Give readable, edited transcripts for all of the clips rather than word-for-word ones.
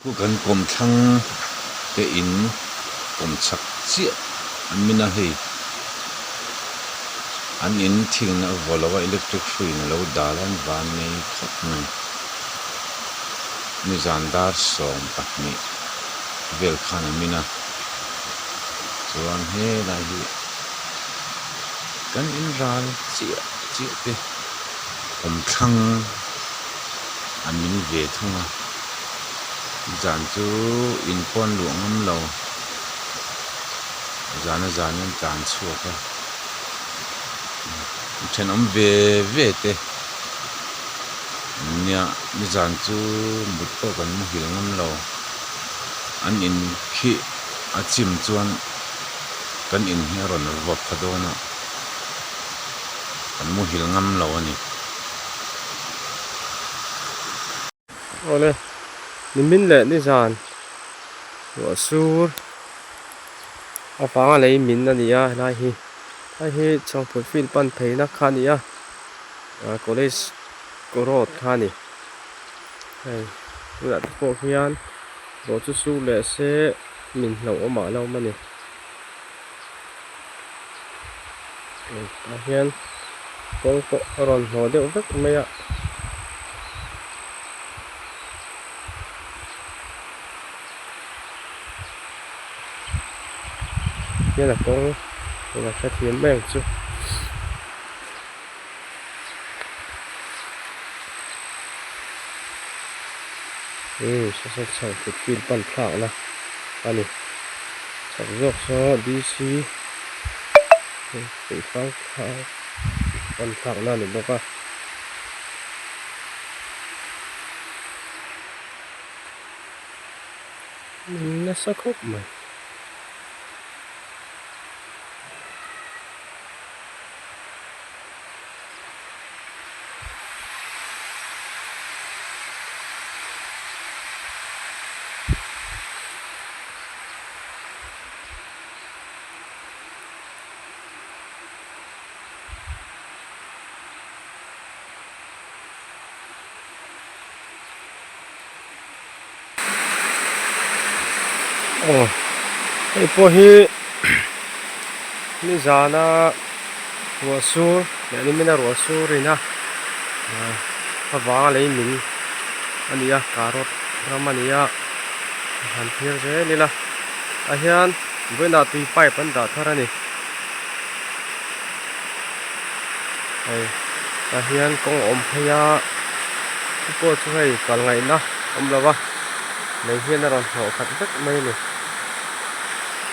Khu kan kawmthlang te in kawmchhak chiah an min a hei an in thing a vaw lo a electric hruiin a lo dal a an van nei khawp mai nizan dar 20 vel khan an min a chuan helai hi kan in ral chiah chiah te kawmthlang an min ve thung a. Zan chu in pawn luah ngam lo zan a zan in an tlan chhuak a thenawm ve ve te nia nizan chu mut pawh kan muhil ngam lo an in khi a chim chuan kan in hi a rawn vawp pha dawn a kan muhil ngam lo a ni. Awle nimin leh nizan ruah sur avanga lei min a ni a helai hi hei hi chhangphut field pan pheina kha a ni a ah college road kha a ni hei tunah te pawh hian ruah chu sur leh se min hlauh awm ah la awm a ni tah hian kawng pawh a rawn hnawh deuh vek mai a. Hian a kawng a hrethiam mai ang chu. Umm saw saw chho kut field pan thlak na a ni chhak zawk saw D_C peihfang thlak pan thlak na a ni bawk a. Nasa khawp mai. Aw hei pawh hi nizana ruah sur leh nimina ruah sur in a avanga lei min a ni a carrot ram a ni a han thlir zel ila ah hian vawiinah tui pipe an dah thar a ni hei tah hian kawng a awm phei a chu pawh chu hei kal ngaihna a awm lo va lei hian a rawn hnawh khat vek mai a ni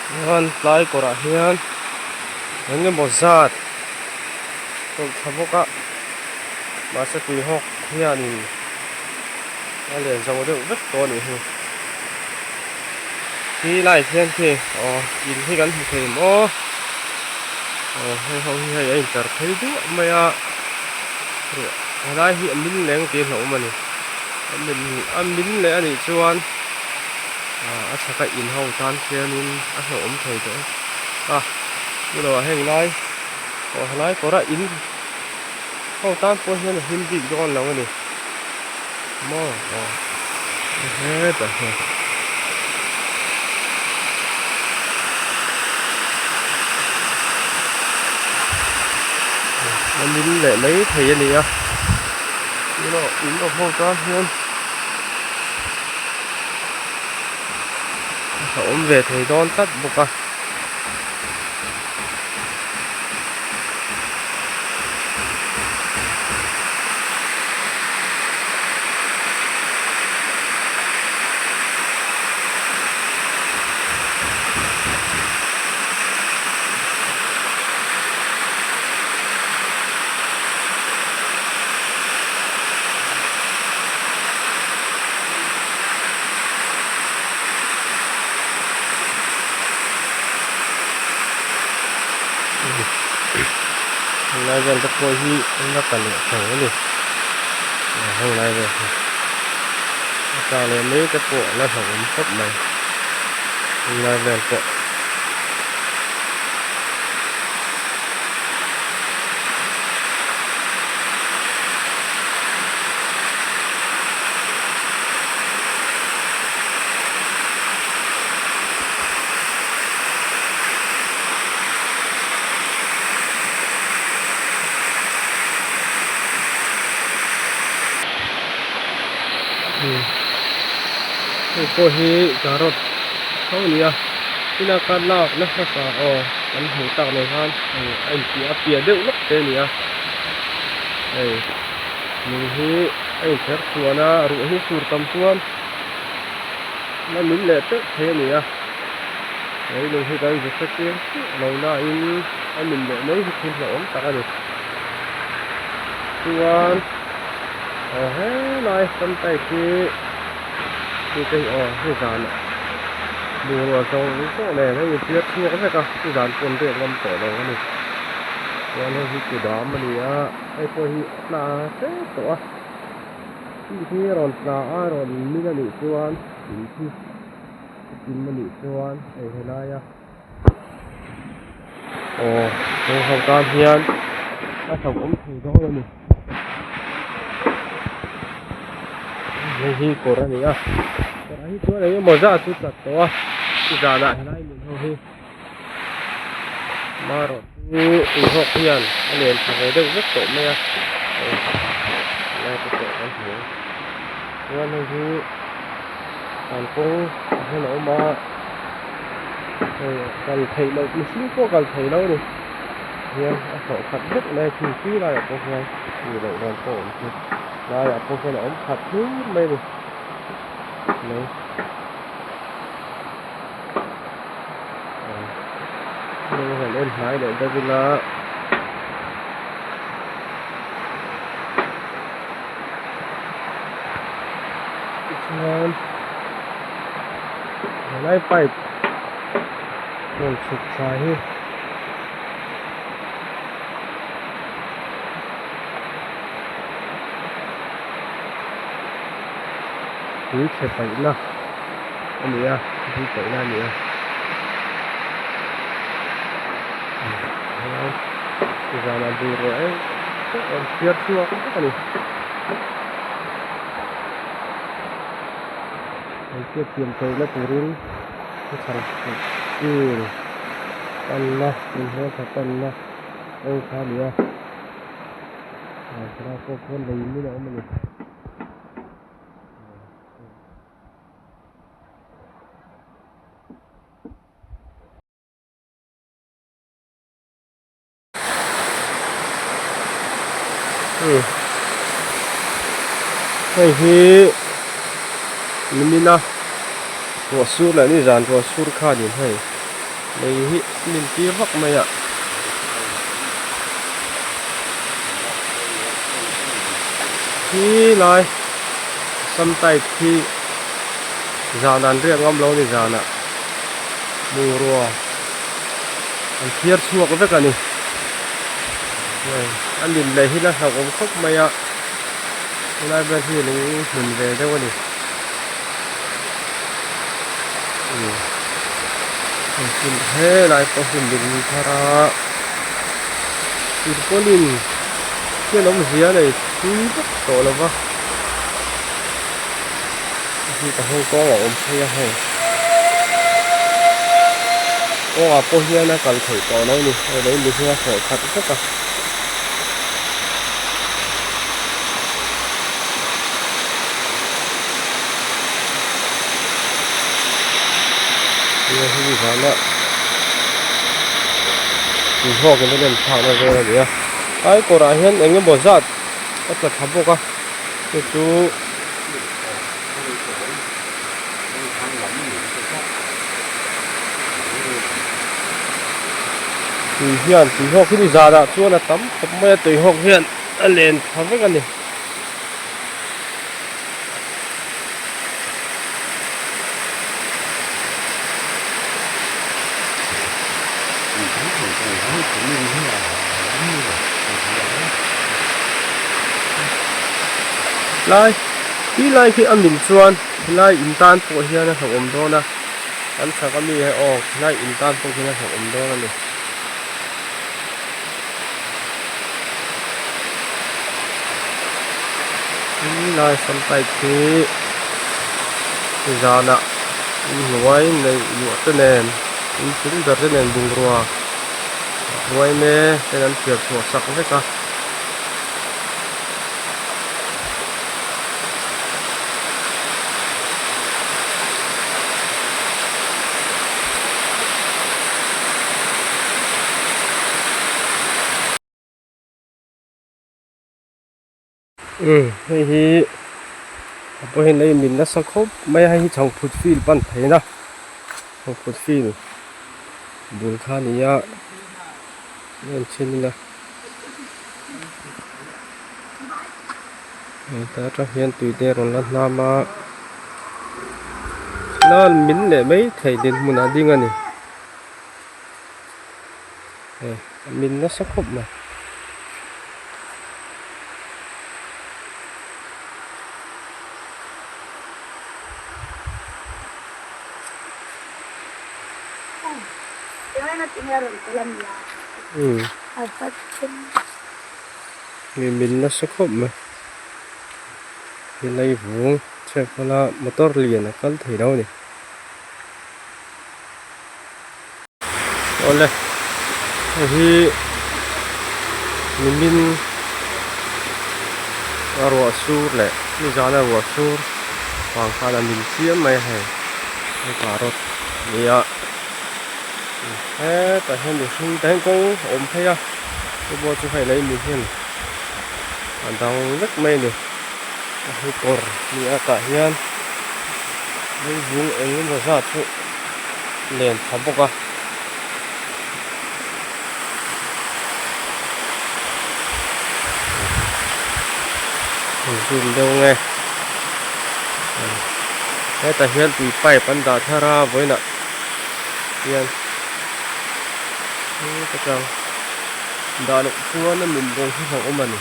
chuan tlai kawrah hian eng emaw zat tawlh thla bawk a mahse tui hawk hianin a lian zo deuh vek tawh a nih hi khi lai hian khi aw in hi kan hmu thei maw aw hei ho hi hei a intlar phei duah mai a ruah helai hi a min leng tih a hlauhawm a ni a min a min leh a nih chuan ah a chhaka in ho tan khianin a hlauhawm thei tawh a chuloah heng lai aw helai kawra in ho tan pawh hian a him bik dawn lo a ni maw aw hetah hian a min leh mai thei a ni a tunah in awm ho tan hian a awm ve thei dawn tlat bawk a. Helai vel te pawh hi an la tla leh tho a ni helai vel hi a tla leh mai te pawh a la hlauhawm khawp mai helai vel pawh. Hei pawh hi carrot tho a ni a tina ka lak na hmasa aw kan hmuh tak nen khan hei a inpiah a piah deuh lawk te a ni a hei lung hi a inther chhuan a ruah hi sur tam chuan la min leh teuh thei a ni a hei lung hi kan zet chiang chiah lo nain a min leh mai hi thil hlauhawm tak a ni chuan aw helai samtai khi tute hi aw hei zan bungrua zawng zawng nen a infiar chhuak vek a nizan pawh an riak ngam tawh lo a ni chuan hei hi kudam a ni a hei pawh hi a tla hrep tawh a tih hi a rawn tla a rawn min a nih chuan in khi a kim a nih chuan hei helaia. Aw heng ho tan hian a hlauhawm thei dawn a ni hei hi kawr a ni a kawr ah hi chuan eng emaw zat chu chat tawh a zanah helai min ho hi marawh chu tuihawk hian a len tha ve deuh vek tawh mai a hei helai te pawh kan hmu chuan hei hi an kawng ah hian a awm a. Hei kal theih loh mihring pawh kal thei lo a ni hian a hlawh khat vek mai a thing tui laiah pawh hian tih loh dan pawh a awm thei laiah pawh hian a awm khat hlur mai a ni mai heng han en hnai leh deuh ila. Tichuan helai pipe rawn chhuk thla hi tui chhe paihna a ni a tui paihna a ni a zanah bungrua eng pawh rawn phiar chhuak vek a ni. An hriat thiam theihna turin khawchhak school panna inhmel tha panna kawng kha a ni a ah thlalak pawh khuan lei min a awm a ni. Hei hi nimin a ruah sur leh nizan ruah sur khanin hei lei hi min tir vak mai a. Khi lai sam type khi zan an riak ngam lo a ni zanah bungrua. An phiar chhuak vek a ni. Hei a lim leh hi la hlauhawm khawp mai a helai vel hi lung hmun ve deuh a ni. Umm engkim helai pawh hi min thar a tirpawlin hian awmzia a nei thui vak tawh lo va hei ka hawng kawng a awm phei a hei kawngah pawh hian a kal theih tawh lo a ni hei lei mi hi a hlawh khat vek a. Hei hi zana tuihawk in a len thlakna vel a ni a ai kawrah hian eng emaw zat a tla thla bawk a chu chu. Tui hian tuihawk hi ni zanah chuan a tam khawp mai a tuihawk hian a len tha vek a ni. Lai ti lai khi a min chuan helai in tan pawh hian a hlauhawm dawn a an chhak ami hi aw helai in tan pawh hian a hlauhawm dawn a ni. Ti lai sam type khi zanah inhnuai neih luah te nen inchung ber te nen bungrua hnuai mek ten an phiar chhuah sak vek a. Umm hei hi a pawhin ei min nasa khawp mai a hei hi chhangphut field pan theihna chhangphut field bul kha a ni a en chhin ila hei ta atang hian tui te a rawn la hnam a la min leh mai thei dinhmun ah ding a ni hei a min nasa khawp mai. Mi min nasa khawp mai helai vung chhiat hmala motor lian a kal thei lo a ni awle hei hi nimin a ruah sur leh nizana ruah sur vang khan a min chiam mai a hei hei carrot a ni a. Hetah hian mihring te hian kawng a awm phei a chu pawh chu hei lei mi hian a dang vek mai a ni a hei kawr ni a tah hian leivung eng emaw zat chu len tha bawk a. Zoom deuh nge hetah hian tui pipe an dah thar a vawiinah. hian heta tang dah loh chuan a min rawng hi hlauhawm a ni.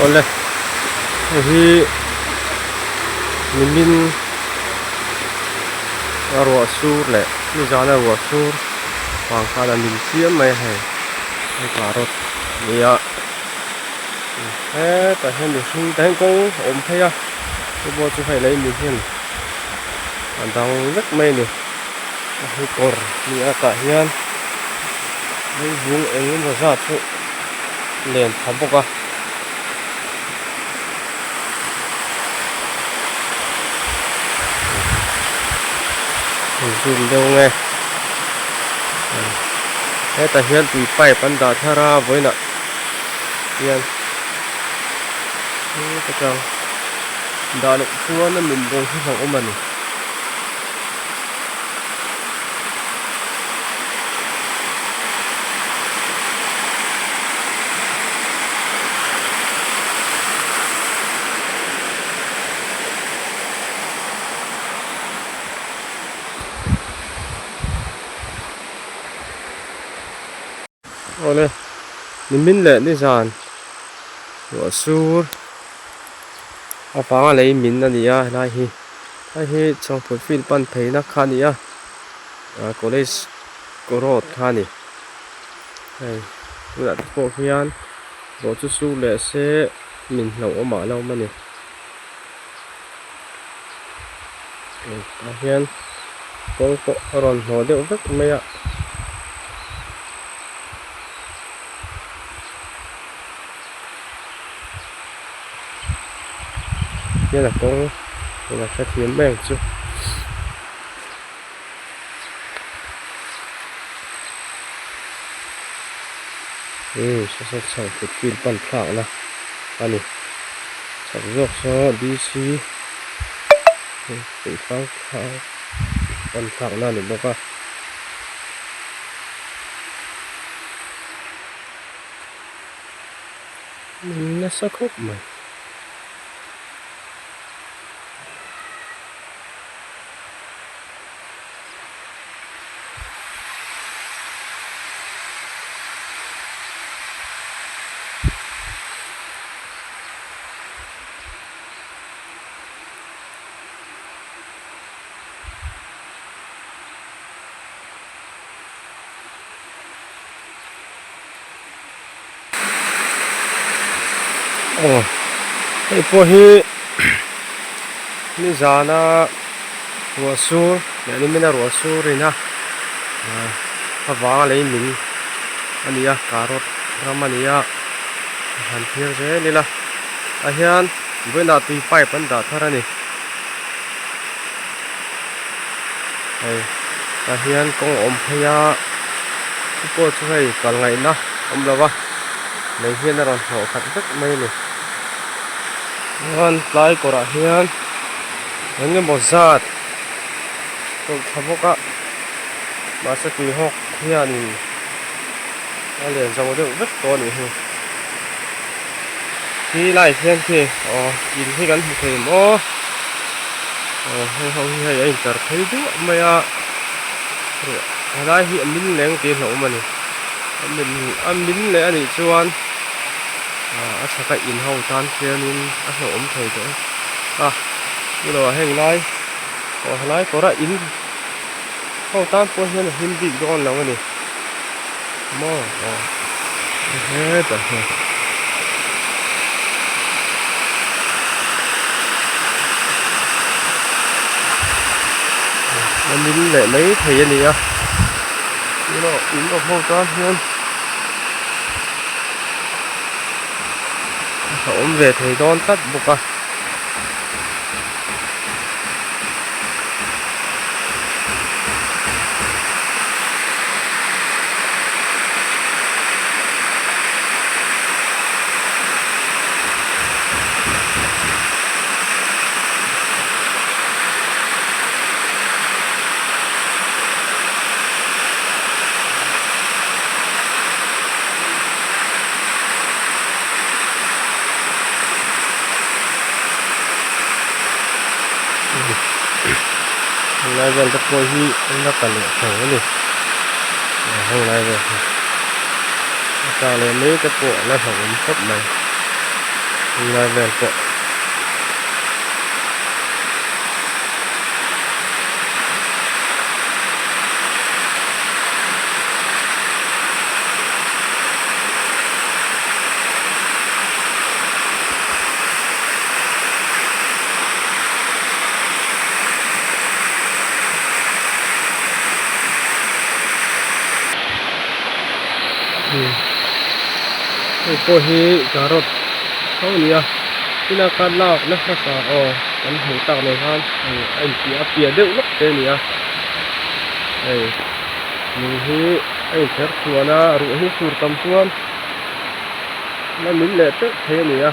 Awle hei hi nimin a ruah sur leh nizana ruah sur vang khan a min chiam mai a hei hei carrot a ni a hetah hian mihring te hian kawng a awm phei a chu pawh chu hei lei mi hian a dang vek mai a ni a hei kawr a ni a tah hian leivung eng emaw zat chu. Len tha bawk a. Zoom deuh nge. Hetah hian tui pipe an dah thar a vawiinah hian heta tang dah loh chuan a min rawng hi hlauhawm a ni. Awle nimin leh nizan ruah sur avanga lei min a ni a helai hi. Hei hi chhangphut field pan pheina kha a ni a ah college road kha a ni hei tunah te pawh hian ruah chu sur leh se min hlauh awm ah la awm a ni tah hian kawng pawh a rawn hnawh deuh vek mai a. Hian a kawng in a hrethiam mai ang chu. Umm saw saw chhang kut field pan thlakna a ni chak zawk saw D_C peihfang thlang pan thlakna a ni bawk a. Nasa khawp mai. Aw hei pawh hi nizana ruah sur leh nimina ruah sur in a ah. Avanga lei min a ni a carrot ram a ni a han thlir zel ila tah hian vawiinah tui pipe an dah thar a ni hei tah hian kawng a awm phei a chu pawh chu hei kal ngaihna a awm lo va lei hian a rawn hnawh khat vek mai a ni chuan tlai kawrah hian eng emaw zat tawlh thla bawk a. Mahse tuihawk hianin a lian zo deuh vek tawh a nih hi. Khi lai hian khi aw in hi kan hmu thei maw aw heng ho hi hei a intlar phei duah mai a ruah helai hi a min leng tih a hlauhawm a ni a min a min leh a nih chuan ah a chhaka in ho tan khianin a hlauhawm thei tawh a chuloah heng lai aw helai kawra in. Ho tan pawh hian a hlim bik dawn lo a ni maw aw hetah hian. A min leh mai thei a ni a tunah in awm ho tan hian a awm ve thei dawn tlat bawk a. Helai vel te pawh hi an la tla leh tho a ni helai vel hi a tla leh mai te pawh a la hlauhawm khawp mai helai vel pawh. Hei pawh hi carrot tho a ni a tina ka lak na hmasa aw kan hmuh tak nen khan a inpiah a piah deuh lawk te a ni a hei lung hi a inther chhuan a ruah hi sur tam chuan la min leh teuh thei a ni a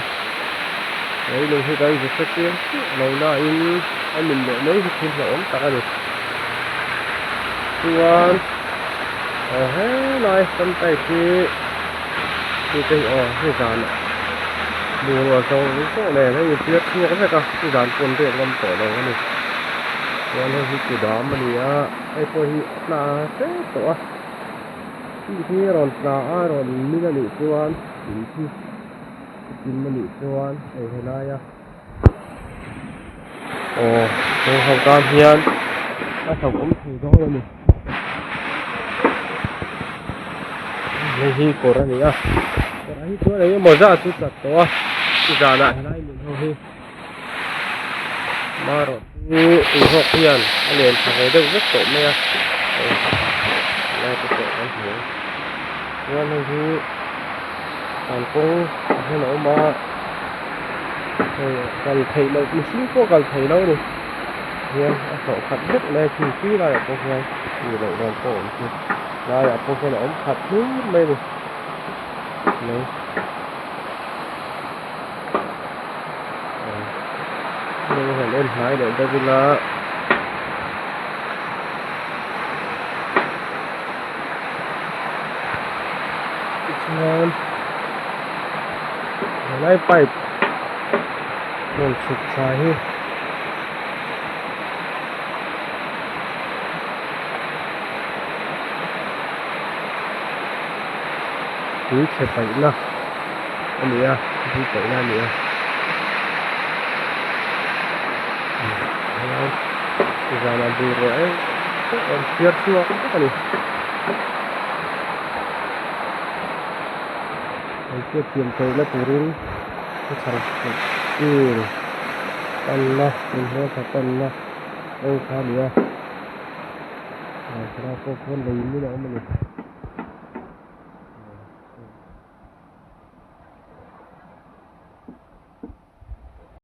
he lung hi kan zuk hre chiang chiah lo nain a min leh mai hi thil hlauhawm tak a ni chuan aw helai samtai khi chu te hi aw hei zanah bungrua zawng zawng nen a infiar chhuak vek a nizan pawh an riak ngam tawh lo a ni chuan hei hi kudam a ni a hei pawh hi a tla tep tawh a khi khi rawn tla a rawn min a nih chuan in khi chim a nih chuan hei helai a aw heng ho tan hian a hlauhawm thei dawn a ni hei hi kawr a ni a kawrah hi chuan eng emaw zat chu chat tawh a zanah helai min ho hi marawh chu tuihawk hian a len tha ve deuh vek tawh mai a hei helai te pawh kan hmu ang chuan hei hi kan kawng ah hian a awm a hei kal theih loh mihring pawh kal thei lo a ni hian a hlawh khat vek mai a thing tui laiah pawh hian ni loh dan pawh a awm chu laiah pawh hian a awm khat hlur mai a ni mai. Heng han en hnai leh deuh ila tichuan helai pipe rawn chhuk thla hi tui chhe paihna a ni a tui paihna a ni a zanah bungrua eng pawh a rawn phiar chhuak vek a ni an hriatthiam theihna turin khawchhak school panna inhmeltha panna kawng kha a ni a. Aw helai pawh khuan lei min a awm a ni.